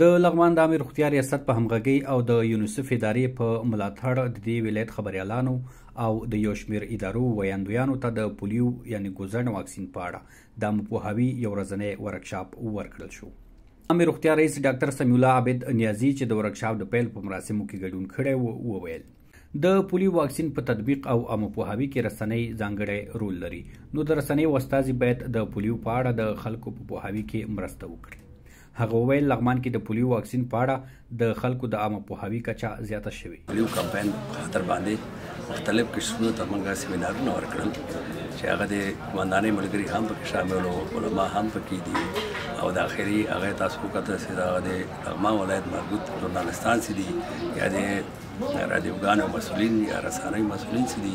د لغمان د عامې روغتیا ریاست په همغږۍ او د یونیسف ادارې په ملاتړ د دې ولایت خبریالانو او د یو شمېر ادارو ویاندویانو ته د پولیو یعنې ګوزڼ واکسین په اړه د عامه پوهاوي یو ورځنی ورکشاپ ورکړل شو. عامې روغتیا رئیس ډاکټر سمیع الله عابد نیازي چې د ورکشاپ د پیل په مراسمو کې ګډون کړی و، وویل د پولیو واکسین په تطبیق او عامه پوهاوي کې رسنۍ ځانګړی رول لري، نو د رسنیو استازي باید د پولیو په اړه د خلکو په پوهاوي کې مرسته وکړي. هغه وویل لغمان کې د پولیو واکسین په اړه د خلکو د عامه پوهاوي کچه زیاته شوې. پولیو کمپاین په خاطر باندې مختلف قشرونو ته موږ سیمینارونه ورکړل چې هغه د قومندانۍ ملګري هم پکې شامل وو، علما هم پکې دي او د اخري هغه تاسو وکتل چې هغه د لغمان ولایت مربوط ژورنالستان چې دي یا د رادیوګانو مسؤلین یا رسنۍ مسؤلین چې دي،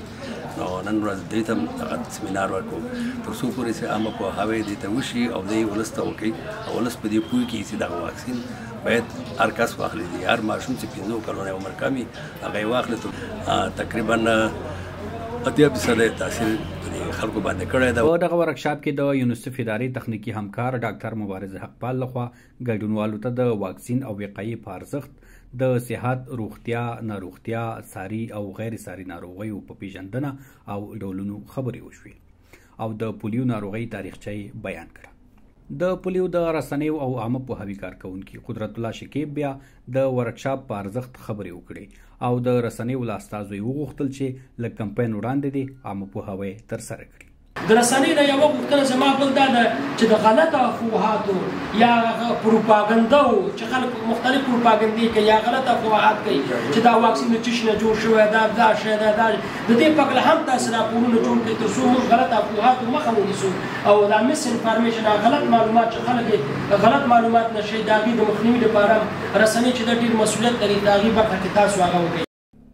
نو نن ورځ دوی ته هم دغه سیمینار ورکړو تر څو پورې چې عامه پوهاوی دې ته وشي او دی ولس ته وکړي او ولس په دې پوه کړي چې دغه واکسین باید هر کس واخلي، دی هر ماشوم چې 5 کلونو عمر کم وي هغه یې واخلي. تقریبا 80% تاثیر خلکو باندې کړی دی. په دغه ورکشاپ کې د یونیسف ادارې تخنیکي همکار ډاکټر مبارز حقپال لخوا ګډونوالو ته د واکسین او وقایې په ارزښت، د صحت، روغتیا، ناروغتیا، ساري او غیر ساري ناروغیو په پیژندنه او ډولونو خبرې وشوې او د پولیو ناروغۍ تاریخچه یې بیان کړه. د پولیو د رسنیو او عامه پوهاوي کارکوونکي قدرت الله شکیب بیا د ورکشاپ په ارزښت خبرې وکړې او د رسنیو له استازو یې وغوښتل چې له کمپاین وړاندې دې عامه پوهاوی ترسره کړي. د رسنۍ نه یوه غوښتنه زما بل دا ده چې د غلطو افواهاتو یا پروپاګنده و چې خلک مختلف پروپاګندې کوي یا غلط افواهات کوي چې دا واکسین له څه شي نه جوړ شوی، دا دا شی دی، دا د دې په هکله هم تاسې راپورونه جوړ کړئ تر څو موږ غلط افواهاتو مخه ونیسو او دا مس انفارمیشن، غلط معلومات چې خلک یې غلط معلومات نشي د هغې د مخنیوي لپاره هم رسنۍ چې دا ډېر مسؤلیت لري د هغې برخه کې تاسو هغه وکړئ.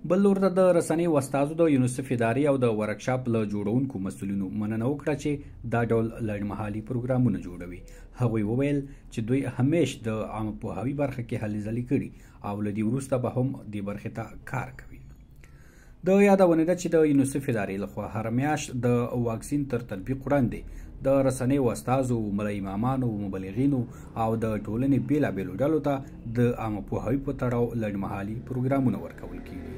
بل لور ته د رسنیو استازو د یونیسف ادارې او د ورکشاپ له جوړونکو مسؤلینو مننه وکړه چې دا ډول لنډمهالي پروګرامونه جوړوي. هغوی وویل چې دوی همیش د عامه پوهاوي برخه کې هلې ځلې کړي او له دې وروسته به هم دې برخې ته کار کوي. د یادونې ده چې د یونیسف ادارې لخوا هره میاشت د واکسین تر تطبیق وړاندې د رسنیو استازو، ملا امامانو، مبلغینو او د ټولنې بېلابېلو ډلو ته د عامه پوهاوي په تړاو لنډمهالي پروګرامونه ورکول کیږي.